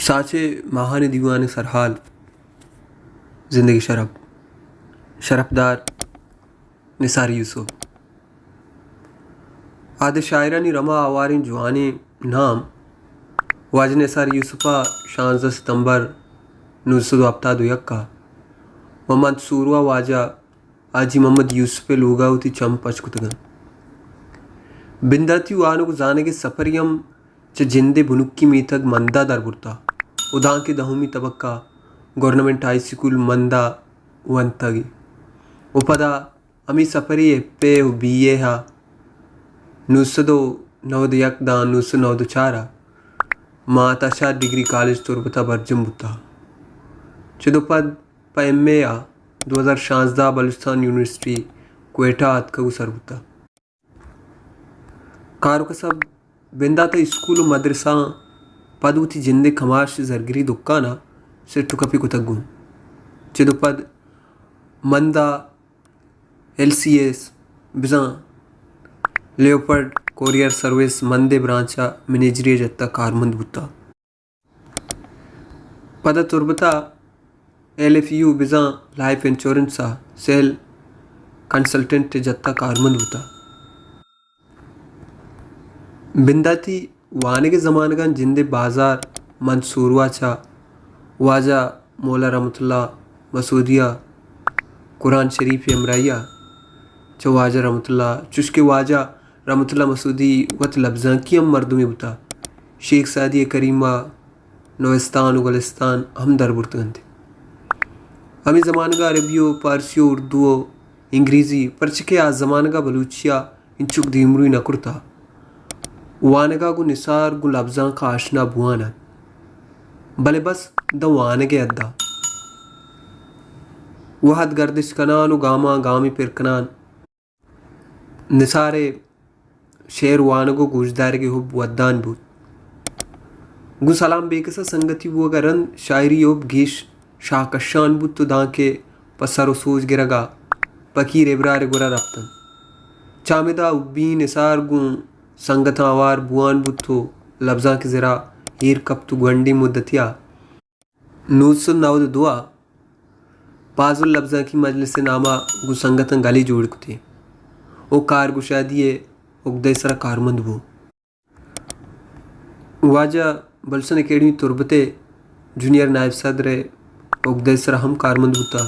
ساچ ءِ ماہانی دیوان ءِ سرحال، زندگی شرپ، شرپدار نثار یوسف۔ آ دے شاعرانی رما آواریں جوانیں نام واجہ نثار یوسف ءَ شانزدہ ستمبر نوزدہ سد و ہپتاد و یک ءَ و منصوروا واجہ حاجی محمد یوسف ءِ لوگ ءَ وتی چم پچ کتگ انت۔ بنداتی وانگ و زانگ ءِ سپرے ہم چہ جند ءِ بنکی میتگ مند ءَ در برتہ و دانکہ دہمی طبقہ گورنمنٹ ہائی سکول مند ءَ ونتگ و پدا ہمے سپرے ایف اے و بی اے ءَ نوزدہ سد و نود و یک داں نوزدہ سد و نود و چار ءَ ماں عطا شاد ڈگری کالج تربت ءَ برجم بوتہ۔ چد و پد پہ ایم اے ءَ دو ہزار شانزدہ بلوچستان یونیورسٹی کوئٹہ ءَ اتکگ و سر بوتہ۔ کار و کسب بندات ءَ اسکول و مدرسہ آں پد وتی جند ءِ کماش زرگری دکان ءَ سٹ و کپی کتگ گوں۔ چد و پد مند ءَ ایل سی ایس بزاں لیوپرڈ کوریئر سروس مند ءِ برانچ ءَ منیجری ءِ جھت ءَ کارمند بوتہ۔ پدا تربت ءَ ایل ایف یو بزاں لائف انشورنس ءَ سیل کنسلٹنٹ ءِ جھت ءَ کارمند بوتہ۔ بنداتی وانگ ءِ زمانگاں جند ءِ بازار منصوروا چہ واجہ مولا رحمت اللہ مسعودی ءَ قرآن شریف ءِ ہمراہی ءَ چہ واجہ رحمت اللہ، چوشکہ واجہ رحمت اللہ مسعودی وت لبزانکی ہم مردمے بوتہ، شیخ سعدی ءِ کریمہ، نوستان و گلستان ہم در برتگ انت۔ ہمے زمانگ ءَ عربی و پارسی و اردو و انگریزی، پرچہ کہ آ زمانگ ءَ بلوچی ءَ انچک دیمروئی نہ کرتہ۔ وانگ ءَ گوں نثار گوں لبزانک ءَ آشنا بوان ات، بلے بس داں وانگ ءِ حد ءَ۔ وہد گردش کنان و گاماں گامے پر کنان نثار ءِ شعر وانگ و گوشدارگ ءِ حب ودان بوت۔ گوں سلام بیکس ءَ سنگتی بوگ ءَ رند شاعری ءِ حب گیش شاہ کشان بوت و دانکہ پہ سر و سوج گرگ ءَ پکیر ابرار ءِ گورا رپت انت۔ چہ ہمدا حبی نثار گوں سنگتاں ہوار بوان بوت و لبزانک ءِ زرا ایر کپت و گونڈیں مدتے ءَ نوزدہ سد نود و دو ءَ پازل لبزانکی مجلس ءِ نام ءَ گوں سنگتاں گلے جوڑ کت و کارگشادی ءِ اگدہ ءِ سرا کارمند بوت۔ واجہ بلوچستان اکیڈمی تربت ءِ جونیئر نائب صدر ءِ اگدہ ءِ سرا ہم کارمند بوتہ۔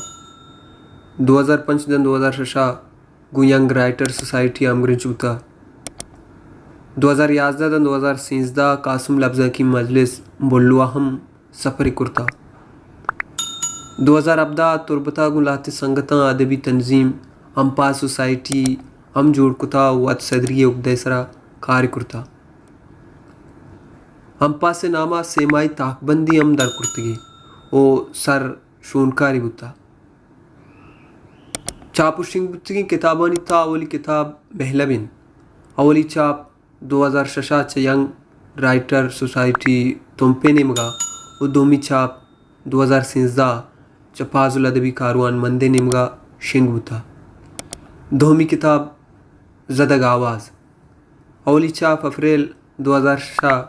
دو ہزار پنچ داں دو ہزار شش ءَ گوں ینگ رائٹر سوسائٹی ءَ ہمگرنچ بوتہ۔ دو ہزار یازدہ داں دو ہزار سیزدہ ءَ قاسم لبزانکی مجلس بلو ءَ ہم سفرے کرتہ۔ دو ہزار ہبدہ ءَ تربت ءَ گوں لہتے سنگتاں ادبی تنظیم ہمپاس سوسائٹی ہم جوڑ کتہ و وت صدری ءِ اگدہ ءِ سرا کارے کرتہ۔ ہمپاس ءِ نام ءَ سیمائی تاکبندی ہم در کرتگی و سر شونکارے بوتہ۔ چاپ و شنگ بوتگیں کتابانی تہا اولی کتاب مہلب انت۔ اولی چاپ دو ہزار شش ءَ چہ ینگ رائٹر سوسائٹی تمپ ءِ نیمگ ءَ و دومی چاپ دو ہزار سیزدہ ءَ چہ پازل ادبی کاروان مند ءِ نیمگ ءَ شنگ بوتہ۔ دومی کتاب زدگ آواز۔ اولی چاپ اپریل دو ہزار شش ءَ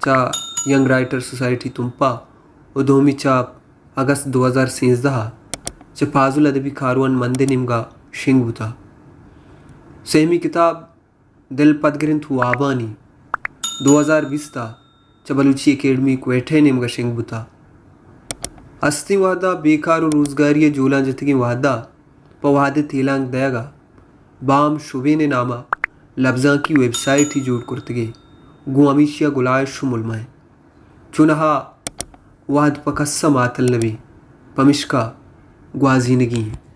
چہ ینگ رائٹر سوسائٹی تمپ ءَ و دومی چاپ اگست دو ہزار سیزدہ ءَ چہ پازل ادبی کاروان مند ءِ نیمگ ءَ شنگ بوتہ۔ سیمی کتاب دل پدگرنت وابانی دو ہزار بیست ءَ چہ بلوچی اکیڈمی کوئٹہ ءِ نیمگ ءَ شنگ بوتہ۔ ہستیں وہد ءَ بیکار و روزگاری ءِ جولاں جتگیں وہد ءَ پہ وہد ءِ تیلانک دئیگ ءَ بام شبین ءِ نام ءَ لبزانکی ویب سائٹے جوڑ کرتگی، گوں ہمیشی ءَ گلائیش و ملمہ ایں۔ چونہا وہد پہ کس ءَ ماتل نہ بی، پمشکا گوازینگی ایں۔